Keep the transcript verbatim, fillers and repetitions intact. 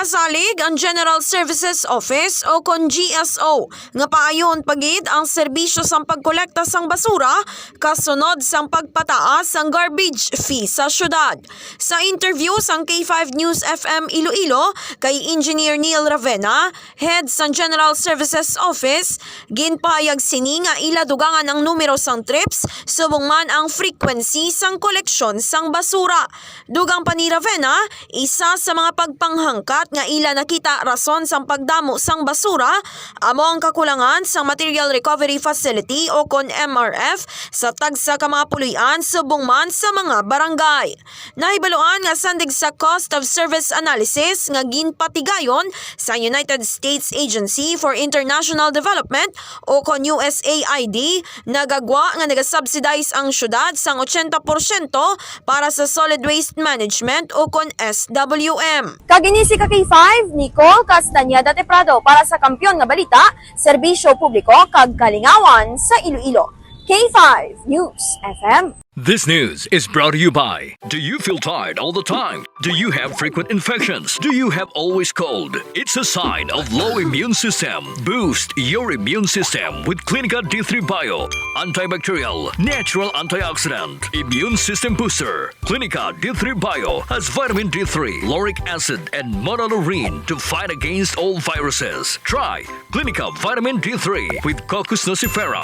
Salig ang General Services Office o kon G S O nga paayuhon pa gid ang serbisyo sang pagkolekta sang basura kasunod sang pagpataas sang garbage fee sa syudad. Sa interview sang K five News F M Iloilo kay Engineer Neil Ravena, head sang General Services Office, ginpahayag sini nga ila dugangan ang numero sang trips subong man ang frequency sang koleksyon sang basura. Dugang pa ni Ravena, isa sa mga pagpanghangkat nga ila nakita rason sang pagdamo sang basura amo ang kakulangan sang Material Recovery Facility o kon M R F sa tagsa ka mga puloy-an subong man sa mga barangay. Nahibaluan nga sandig sa cost of service analysis nga ginpatigayon sa United States Agency for International Development o kon U S A I D, nagagwa nga nagasubsidize ang syudad sang ochenta porsyento para sa solid waste management o kon S W M. Kag ini si ka K five, Nicole Castañeda Teprado para sa Kampiyon nga Balita, Serbisyo Publiko kag Kalingawan sa Iloilo. K five News F M. This news is brought to you by. Do you feel tired all the time? Do you have frequent infections? Do you have always cold? It's a sign of low immune system. Boost your immune system with Clinica D three Bio. Antibacterial, natural antioxidant, immune system booster. Clinica D three Bio has vitamin D three, lauric acid, and monolaurin to fight against all viruses. Try Clinica Vitamin D three with Cocos nucifera.